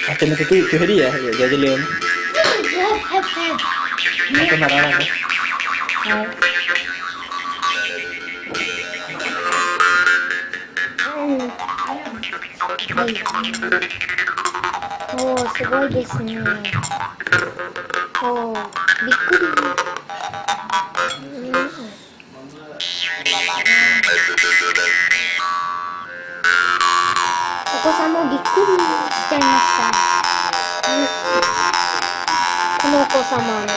А ты түһэрии дядя Леон? Атын араа. はい。おー、すごいですね。おー、びっくり。お子さんもびっくりしちゃいました。このお子様の。